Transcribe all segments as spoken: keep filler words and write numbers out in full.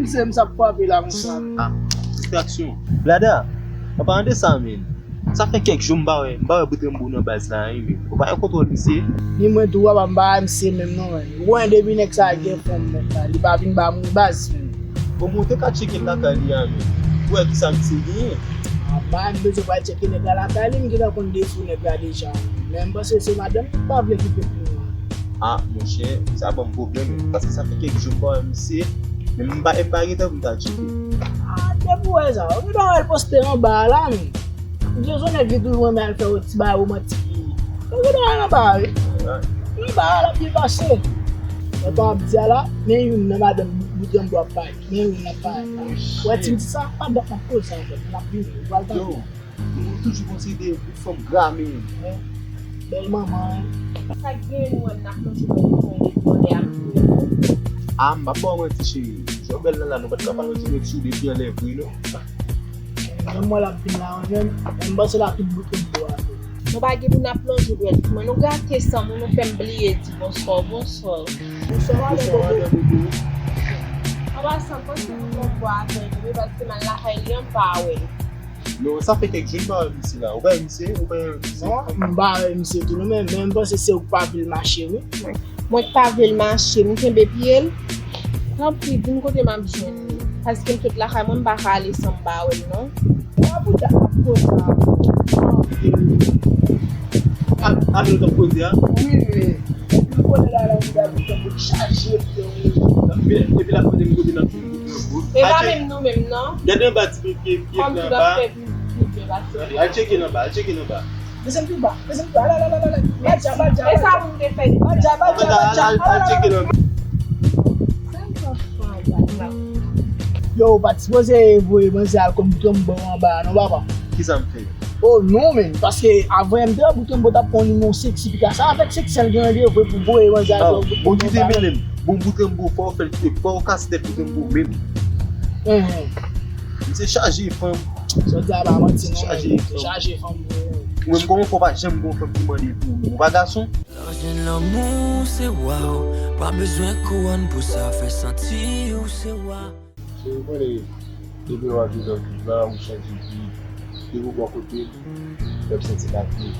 Se m sa ap frape la konsa. Ah, distraksyon. Blada, an palan de sa menm, sa fè kèk jou m pa wè, m pa wè Boutranbo nan baz la, wi, men. Ou pa gen kontwòl misye? Ni mwen tou, papa, m pa wè misye menm non, men. Ou konnen depi nèg sa gen fanm nèt la, li pa vin ba moun baz, men. Bon, men ou te ka tcheke l lakay li a, men. Pou wè kisa misye genyen. Ah, pa m bezwen pral tcheke nèg la lakay li, m gentan konn defo nèg la deja. Men m panse se madanm li pa vle kite pou mwen. Ah, monchè, sa ban m pwoblèm, paske sa fè kèk jou m pa wè misye, men m pa, m pa gentan pou m ta tcheke. Ah, depi w wè sa, ou gentan wè l poste anba a la, men. Jason nèg li toujou renmen al fè yon ti bagay womantik li. Ou gentan wè l anba a, wi. Anba a, l ap byen pase. Mwen pa ap di a la, men youn nan madanm Boutranbo ap pale. Men youn nan pale. Wè, ti m di sa, pa dat n ap koze ankò, n ap vini, ou pral tande. Ou toujou konsidere yon fanm gra, men. Bèl manman, wi. Sa k genyen nou wè n ap lonje dwèt nou depi yon lè ap vini. Ah, m pa ba w manti, cheri. Jan w bèl la la, nou pa t ka pa lonje dwèt sou depi anlè vre, non. Menm mwen l ap vin la, wi, men m panse l ap tout bout tout bò a. Nou pa gen pou n ap lonje dwèt sou mwen. Nou gate san m, nou fè m bliye di bonswa, bonswa. Bonswa, madan Dodo. An pasan, panse nou pran bwa avè nou, wi, paske m al lakay li an, m pa wè l. Non, sa fè kèk jou m pa wè misye la. Ou pa wè misye? Ou pa wè misye? Non, m pa wè misye tou non, men, men m panse se ou k pa vle l mache, wi. Mwen k pa vle l mache, m kenbe pye l. Tanpri, di m kote m ap jwenn li. Paske l sot lakay mwen, m pa ka ale san m pa wè l, non. Sa pou dat n ap koze a. Ap, ap nou t ap koze a? Wi, wi. Epi m konnen la, la, m ap chaje pye w. Epi l ap mande m kote n ap jwenn. E pa menm nou menm, non. Gade anba ti pye, pye, pye anba. Al tcheke l anba, al tcheke l anba. Desann pi ba, desann pi ba. Ala, ala, ala, ala. Badja, badja, badja. E sa pou m te fè. Badja, badja, badja. Al, al, al tcheke l anba. Yo, ou pa t sipoze voye manzè al kòm Boutranbo anba a non, papa. Kisa m fè? Oh non, men, paske avan M T A Boutranbo t ap pran yon nimewo seksi, pika sa avèk seksi a l gen randevou pou voye manzè al kòm Boutranbo anba. Bon, kite mele m. Bon, Boutranbo, fò w fè l, fò w kase tèt Boutranbo menm. Misye chaje fanm. Sa w di a pa manti non, men. Chaje fanm. Ou menm, kòman fè w pa janm gen yon fanm ki mande pou ou? Ou pa gason? Lè w jwenn lanmou, se wa w. Pa bezwen kouwòn pou sa fè santi w se wa. Se ou konnen, depi w ap viv nan koup la, ou chanje vi. Depi w bò kote m, fè m santi m ap viv.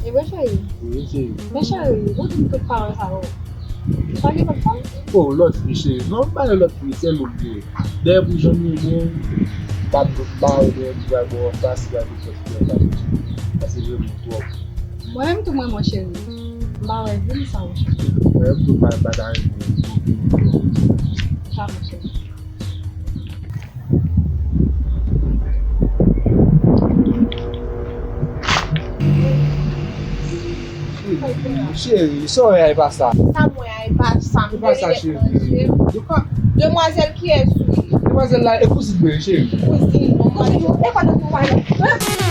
E vre, cheri? Wi, cheri. Men, cheri, ou di m tout pawòl sa yo. Ou pa gen lòt fanm? Oh, lòt fi, cheri. Non, m pa gen lòt fi, sèl ou m gen. Dèyè pou jan m renmen w, m pa t ba w dèyè m, m pral ba w anfas, m pral gen fòs pou anfas. Paske m renmen w twòp. Mwen menm tou, mwen, mon cheri. M pa wè vi m san ou, cheri. Mwen menm tou, m pa, m pa ta renmen w. Sa, mon cheri. Cheri, sa w wè a e pa sa. Sa m wè a e pa sa, m vle letranje. De kwa? Demwazèl kiyès ou ye? Demwazèl la e kouzin mwen, cheri. Kouzin, demwazèl. E pa nan tou pale.